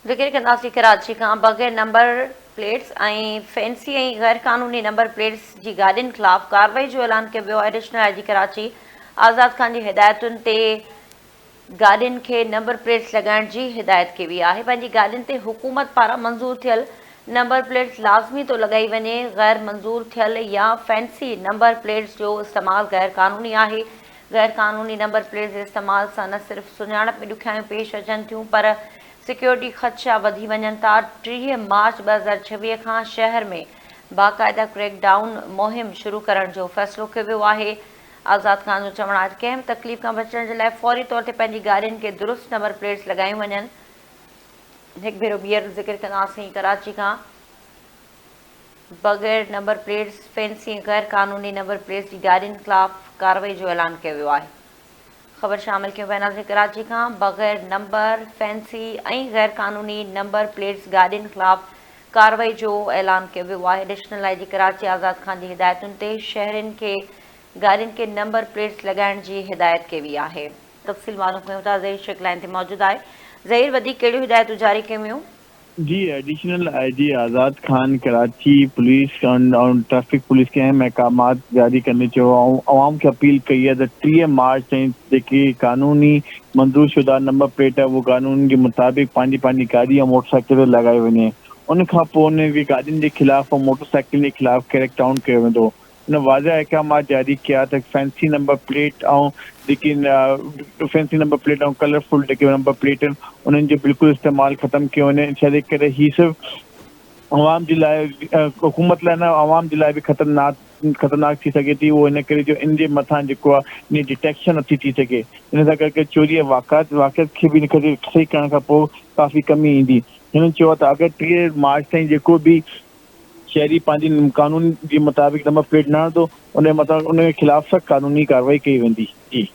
ذڪر ڪنداسين ڪراچي کان بغير نمبر پليٽس ۽ فينسي ۽ غير قانوني نمبر پليٽس جي گاڏين خلاف ڪارروائي جو اعلان ڪيو ويو آهي additional I G Karachi Azad Khan جي هدايتن تي گاڏين کي نمبر پليٽس لڳائڻ جي هدايت ڪئي وئي آهي پنهنجي گاڏين تي حڪومت پاران منظور ٿيل نمبر پليٽس لازمي طور لڳائي وڃي غير منظور ٿيل يا فينسي نمبر پليٽس جو استعمال غير قانوني آهي غير قانوني نمبر پليٽس جي استعمال سان نه صرف سڃاڻپ ۾ ڏکيائيون پيش اچن ٿيون پر سيڪيورٽي خدشا وڌي وڃن ٿا، 30 مارچ 2026 کان شهر ۾ باقاعده ڪريڪ ڊائون مهم شروع ڪرڻ جو فيصلو ڪيو ويو آهي. آزاد خان جو چوڻ آهي ته ڪنهن به تڪليف کان بچڻ جي لاء فوري طور تي پنهنجي گاڏين کي درست نمبر پليٽس لڳايون وڃن. هڪ ڀيرو ٻيهر ذڪر ڪنداسين ڪراچي کان بغير نمبر پليٽس، فينسي ۽ غير قانوني نمبر پليٽس جي گاڏين خلاف ڪارروائي جو اعلان ڪيو ويو آهي. خبر شامل ڪيون وينداسين ڪراچي کان بغير نمبر، فينسي ۽ غير قانوني نمبر پليٽس گاڏين خلاف ڪارروائي جو اعلان ڪيو ويو آهي additional I G Karachi Azad Khan جي هدايتن تي شهرين کي گاڏين کي نمبر پليٽس لڳائڻ جي هدايت ڪئي وئي آهي. تفصيل معلوم ڪيون ٿا ظهير شيخ لائين تي موجود آهي ظهير وڌيڪ ڪهڙيون هدايتون جاري ڪيون ويون. جي additional I G Azad Khan Karachi police ۽ traffic police کي اهم احڪامات جاري ڪندي چيو ۽ عوام کي اپيل ڪئي آهي ته 30 مارچ تائين جيڪي قانوني منظور شده نمبر پليٽ آهي اهو قانون جي مطابق پنهنجي پنهنجي گاڏي ۽ موٽر سائيڪل تي لڳائي وڃي ان کان پوء انهن کي گاڏين جي خلاف ۽ موٽر سائيڪلن جي خلاف ڪريڪ ڊائون ڪيو ويندو. هن واضح احڪامات جاري ڪيا ته فينسي نمبر پليٽ ۽ جيڪي فينسي نمبر پليٽ ۽ ڪلرفل جيڪي نمبر پليٽ آهن انهن جو بلڪل استعمال ختم ڪيو وڃي ڇا جي ڪري هي صرف عوام جي لاء حڪومت لاء نه عوام جي لاء به خطرناڪ خطرناڪ ٿي سگهي ٿي اهو ان ڪري جو ان جي مٿان جيڪو آهي ان جي ڊٽيڪشن نٿي ٿي سگهي ان سان گڏ گڏ چوري جي واقعات واقعات کي به ان کي صحيح ڪرڻ کان پوء ڪافي ڪمي ايندي هنن چيو آهي ته اگر 30 مارچ تائين جيڪو به شهري پنهنجي قانون جي مطابق نمبر پليٽ نه هڻندو ان جي مٿان ان جي خلاف سخت قانوني ڪارروائي ڪئي ويندي. جي.